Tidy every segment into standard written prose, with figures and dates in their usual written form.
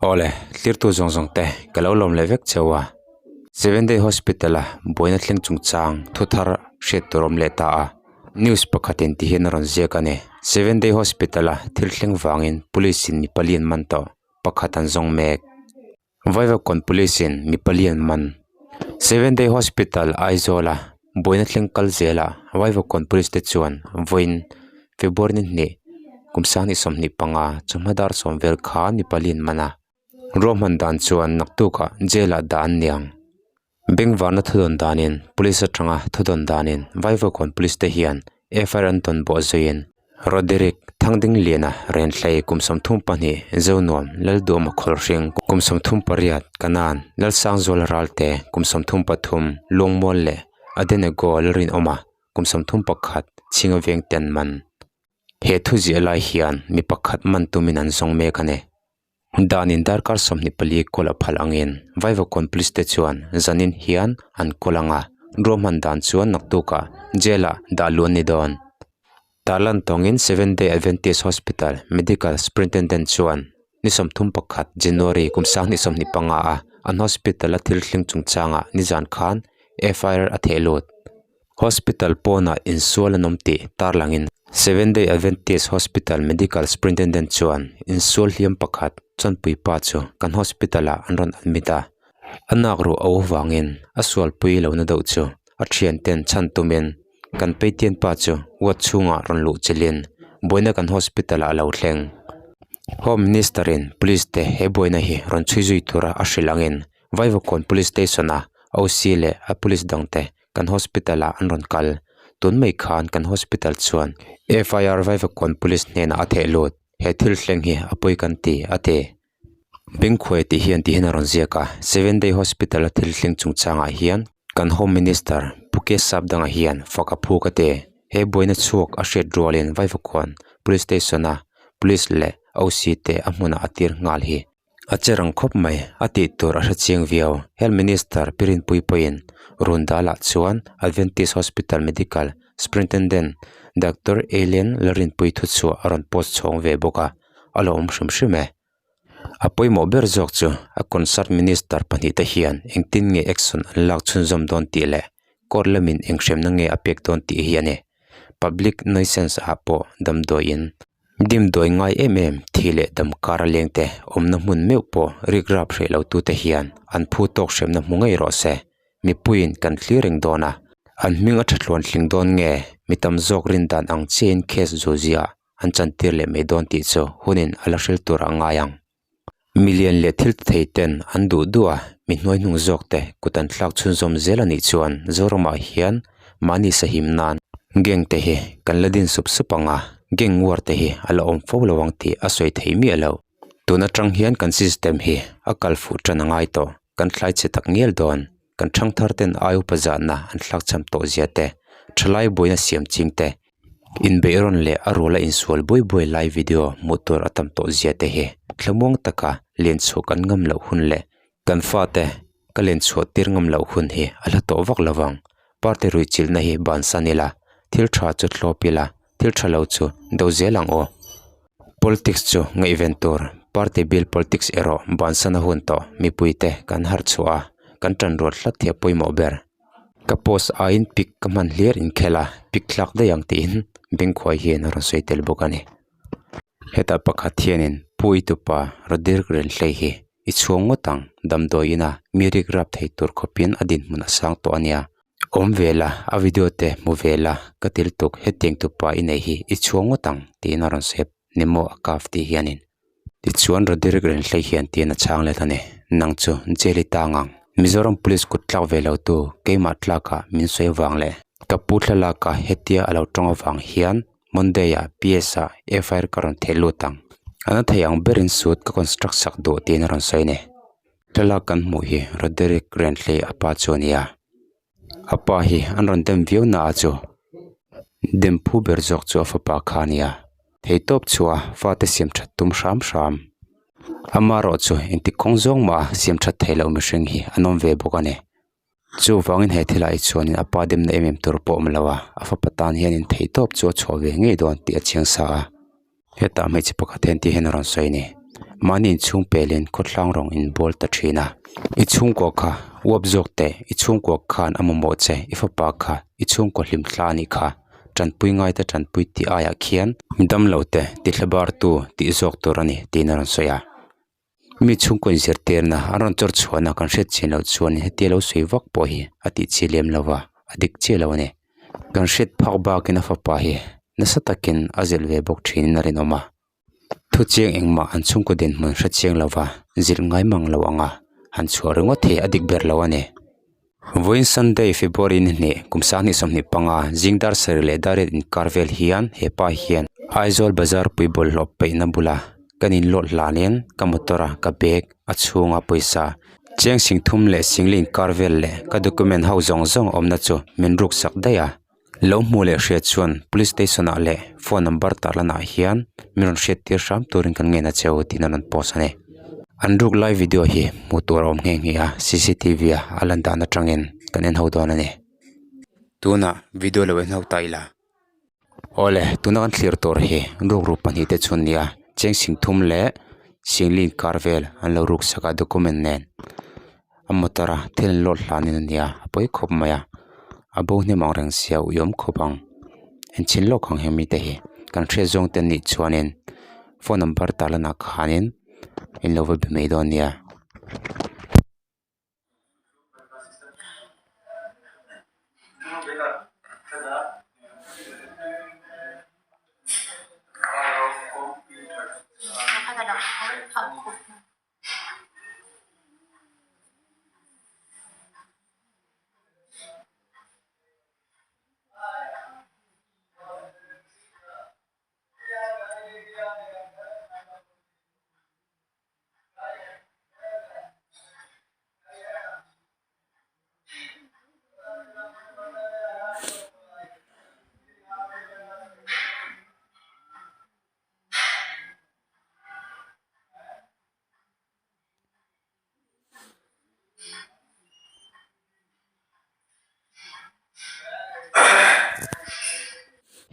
Awle, tlirtu zawng zawng te ka lo lawm leh vek cheu a. Seven Day Hospital a buaina thleng chungchang thu thar hriat tur awm leh ta a. News pakhatin ti hian a rawn ziak a ni. Seven Day Hospital a thil thleng vangin Police in mi pali an man tawh, pakhat an zawng mek. Vaivakawn Police in mi pali an man. Seven Day Hospital Aizawl a buaina thleng kal zelah Vaivakawn Police te chuan vawiin February ni hnih kum sanghnih 25 chawhma dar sawm vel khan mi pali an man a. Ruahman dan chuan naktukah jail ah dah an ni ang. Bengvarna thudawn danin Police atanga thudawn danin Vaivakawn Police te hian FIR an tawn bawh zuiin Roderick Thangdingliana Renhlei kum 32 Zonuam Lalduama Khawlhring kum 38 Kanan Lalsangzuala Ralte kum 33 Luangmual leh Adenego Lalrinawma kum 31 Chhinga veng te an man. He thu ziah lai hian mi pakhat man tumin an zawng mek a ni. Danin darkar 24 kawl a phal angin Vaivakawn Police te chuan zanin hian an kawl ang a, ruahman dan chuan naktukah jail ah dah luh an ni dawn. Tarlan tawngin Seventh Day Adventist Hospital Medical Superintendent chuan ni 31 January kum 2025 a an hospital a thil thleng chungchangah nizan khan FIR a theh lut. Hospital pawnah insual an awm tih tarlangin Seven Day Adventist Hospital Medical Superintendent chuan insual hliam pakhat chuanpui pa chu kan hospital ah an rawn admit a, a nak ruh a u vangin a sualpui lohna deuh chu a thian ten chhan tumin kan peitian pa chu ward chhungah rawn luh chilhin buaina kan hospital ah a lo thleng. Home Minister in Police te he buaina hi rawn chhui zui tura a hrilh angin Vaivakawn Police Station a OC leh a police dangte kan hospital ah an rawn kal. Tun mai khan kan hospital chuan FIR Vaivakawn Police hnenah a theh lut. He thil thleng hi a pawi kan ti a ti. Bengkhuai tih hian ti hian a rawn ziak a, Seven Day Hospital a thil thleng chungchangah hian kan Home Minister Pu K Sapdanga hian fak a phuk a ti. He buaina chhuak a hriat rualin Vaivakawn Police Station a Police leh OC te a hmunah a tir nghal hi. A che rang khawp mai, a tih tur a hre chiang viau. Health Minister Pi Rinpui pawhin Rundalah chuan Adventist Hospital Medical Superintendent Doctor Eileen Lalrinpui thuchhuah a rawn post chhawng ve bawk a, a lo awm hrim hrim e. A pawimawh ber zawk chu a concert Minister pahnihte hian engtin nge action an lak chhunzawm dawn tih leh court lamin eng hremna nge a pek dawn tih hi a ni. Public nuisance ah pawh damdawiin Dimdawi ngai em em thi leh dam kar a leng te awmna hmun meuh pawh rikrap hreh lo tute hian an phu tawk hremna hmu ngei rawh se. Mipuiin kan thlir reng dawn a, an hming a tha tluan tling dawn nge mi tam zawk rin dan ang chiahin case zuzia an chantir leh mai dawn tih chu hunin a la hril tur a ngai ang. Milian leh thil ti thei ten an duh duh a, mi hnuaihnung zawk te kut an thlak chhunzawm zel a nih chuan Zoramah hian mahni sahim nan gang te hi kan la din sup sup ang a, gang war te hi a la awm fo lo ang tih a sawi thei miah lo. Tun atang hian kan system hi a kal fuh tan a ngai tawh, kan thlai chhe tak ngial dawn, kan thangthar ten ai upa zahna an thlak cham tawh zia te, thalai buaina siam ching te, Inbeih rawn leh a ruala insual buai buai lai video hmuh tur a tam tawh zia te hi thlamuang taka len chhuah kan ngam loh hun leh kan fate ka len chhuah tir ngam loh hun hi a hla tawh vak lo vang. Party ruihchilhna hi bansan ila, thil tha chu thlawp ila, thil tha lo chu do zel ang aw. Politics chu ngaihven tur, party bil politics erawh bansan a hun tawh mipuite kan harh chhuah a, kan tanrual hlat hi a pawimawh ber. Ka post aiin pic ka hman hlir inkhel a pic thlak daih ang tiin bengkhuai hian a rawn sawi tel bawk a ni. Hetah pakhat hianin Pu Itupa Roderick Renhlei hi i chhuang ngawt ang damdawi ina mi rik rap thei tur khawpin a dinhmun a sang tawh a nia. Awm ve la, a video te hmu ve la, ka til tuk hetiang tupa i nei hi i chhuang ngawt ang tiin a rawn sawi a, Nemo a kaf tih hianin. Tichuan Roderick Renhlei hian tiin a chhang let a ni. Nang chu jail i tang ang. Mizoram Police kut tlak ve lo tu keimah tlakah min sawi avang leh ka pu thlalaka hetia a lo tawng avang hian Monday ah PS ah FIR ka rawn theh lut ang. A na thei ang berin suit ka construct sak duh tiin a rawn sawi a ni. Thlalak kan hmuh hi Roderick Renhlei a pa chu a ni a. A pa hi an rawn dem viau na a chu dem phu ber zawk chu a fapa kha a ni a theihtawp chhuah a fate siam that tum hram hram amaherawh chu engti kawng zawng mah a siam that theih loh mihring hi an awm ve bawk a ni chuvangin he thil ah hi chuanin a pa demna em em tur pawh a awm lo a a fapa tan hianin theihtawp chu a chhuah ve ngei dawn tih a chiang sa a hetah hmeichhe pakhat hian ti hian a rawn sawi a ni. Mahni inchhung pelin khawthlang rawng in bawl ta thin a. I chhungkua kha uap zawk teh, i chhungkua khan a mamawh che, i fapa kha i chhungkua hlim thla a nih kha. Tanpui ngaite tanpui tih aiah khian damlo te tithla bar tu tih zawk tur a ni tiin a rawn sawi a. Mi chhungkaw inzirtirna an rawn chawr chhuahna kan hriat chin loh chuan hetia lo sawi vak pawh hi a tih chi lem lo va, a dik chiah lo a ni. Kan hriat phak bakin a fapa hi nasa takin a zilh ve bawk thinin a rinawm a. Thu chiang engmah an chhungkaw dinhmun hre chiang lo va, zilh ngai mang lo anga han chhuah ringawt hi a dik ber lo a ni. Vawiin Sunday February ni hnih kum 2025 zing dar sarih leh dar riat inkar vel hian he pa hian Aizawl bazar pui bawlhhlawh peihna bula kan inlawt hlanin ka motor a ka bag a chhunga pawisa cheng sing thum leh singli inkar vel leh ka document ho zawng zawng awmna chu min ruk sak daih a. Lo hmuh leh hriat chuan Police Station ah leh phone number tarlan ah hian min rawn hriat tir hram turin kan ngen a cheu tiin an rawn post a ni. An ruk lai video hi hmuh tur a awm nghe nghe a cctv a a lan dan atangin kan en ho dawn a ni. Tunah video lo en ho ta ila. Awle tuna kan thlir tur hi rukru pahnih te chu an ni a cheng sing thum leh singli inkar vel an lo ruk sak a document nen. A motor a thil an load hlanin a nia a pawi khawp mai a a bo hnem ang reng sia ui awm khawp ang enchhin lawk ang hemi te hi kan hriat zawng te nih chuanin phone number tar lanah khanin in lo va be mai dawn nia.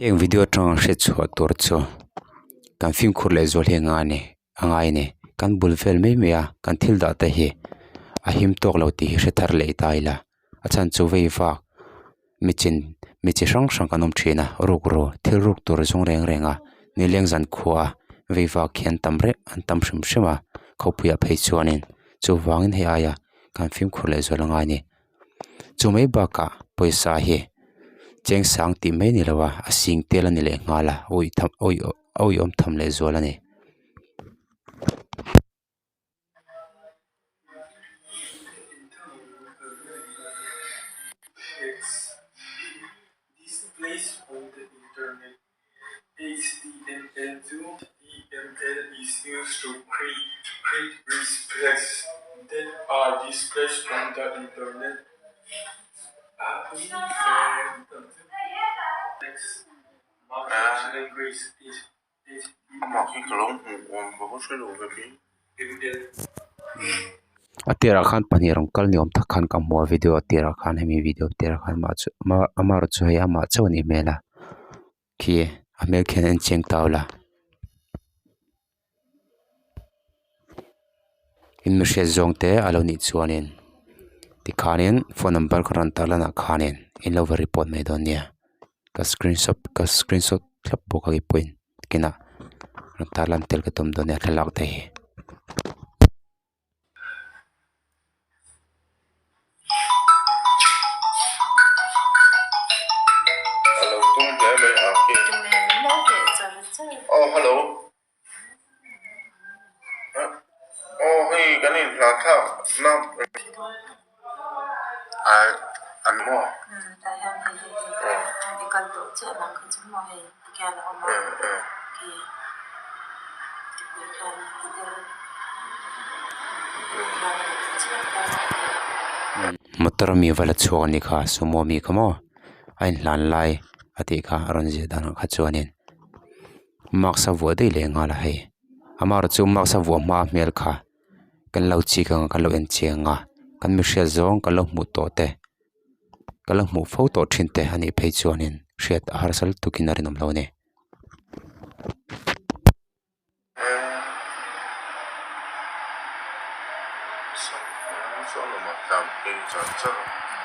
Heng video atanga hriat chhuah tur chu kan fimkhur leh zual hi a ngai a ni a ngai a ni kan bul vel mai mai a kan thil dah te hi a him tawk lo tih hi hre thar leh ta ila a chhan chu vei vak mi chin mi chi hrang hrang kan awm thin a rukru thil ruk tur zawng reng reng a nileng zan khua vei vak hi an tam reng an tam hrim hrim a khawpuiah phei chuanin chuvangin hei aia kan fimkhur leh zual angai a ni chu mai bakah pawisa hi cheng sang tih mai ni lo a a sing tel a ni leh nghal a awih tham awih awihawm tham leh zual a ni. A tirah khan pahnih rawn kal ni awm tak khan ka hmu a video a tirah khan hemi video tirah khan amah chu amaherawh chu hei amah chauh a nih hmel a khi a hmel khian a en chiang tau la in mi hriat zawng te a lo nih chuanin tikhanin phone number ka rawn tar lanah khanin in lo va report mai dawn nia ka screenshot ka screenshot thlap bawk a keipawhin kinah rawn tar lan tel ka tum dawn nia thlalak te hi. Motor ami va la chhuak a nih kha sumo ami kha maw a inhlan lai a tih kha a rawn zir dan ang kha chuanin mask a vuah daih leh nghal a hei amaherawh chu mask a vuah hma hmel kha kan lo chik ang a kan lo en chiang a kan mi hriat zawng kan lo hmuh tawh te kan lo hmuh fo tawh thin te a nih phei chuanin hriat a harsa lutuk in a rinawm lo a ni. Sawlamah tlan phei char char a.